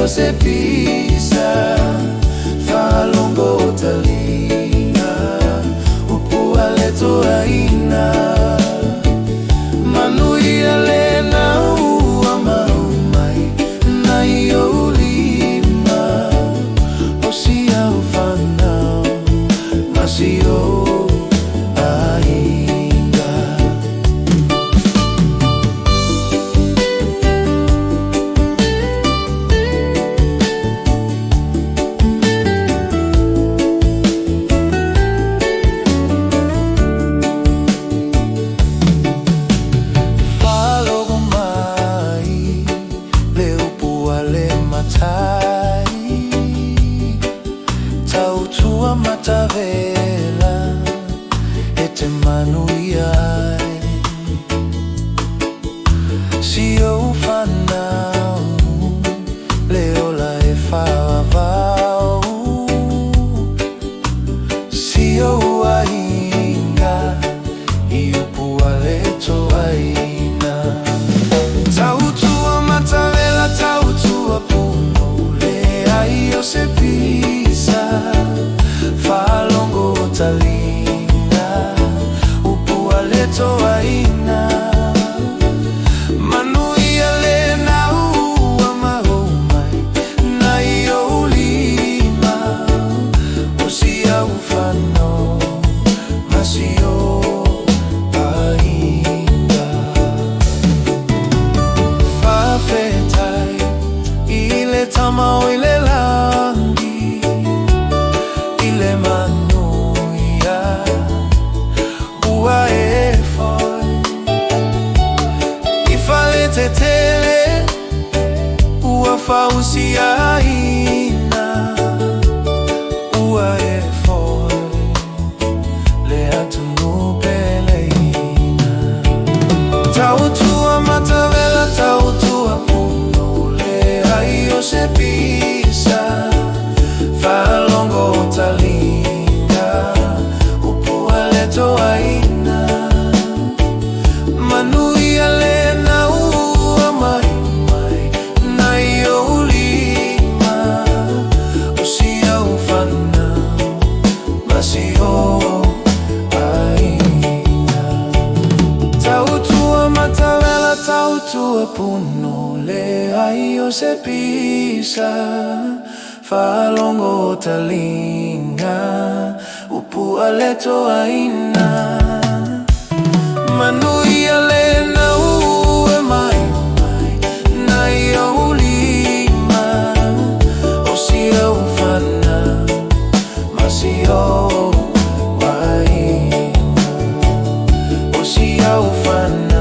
o se pisa Faalogo taliga Upu a le toaina Manuia le na ua mau mai Nai ou lima O si au fanau Ma si ou aiga. Faalogo mai le upu a le matai Tautua matavela e te manuia ai Si ou fanau le ola e faavavau Si ou aiga i upu a le toaina Tautua matavela tautua pono Le ai o se pisa Faalogo taliga Upu a le toaina Manuia le na ua mau mai Nai ou lima O si au fanau Ma si ou aiga. Faafetai i le Tama o i le lagi I le manuia ua e foi I faletetele ua fausiaina Ua e foi le atunuu peleina Tautua matavela tautua pono Le ai o se pisa Faalogo taliga Upu a le toaina Manuia le na ua mai mai Nai ou lima O si au fanau Ma si ou aiga. Tautua matavela tautua pono Le ai o se pisa Faalogo taliga Upu a le toaina Manuia le na ua mai mai Nai ou lima O si au fanau Ma si ou aiga O si au fanau.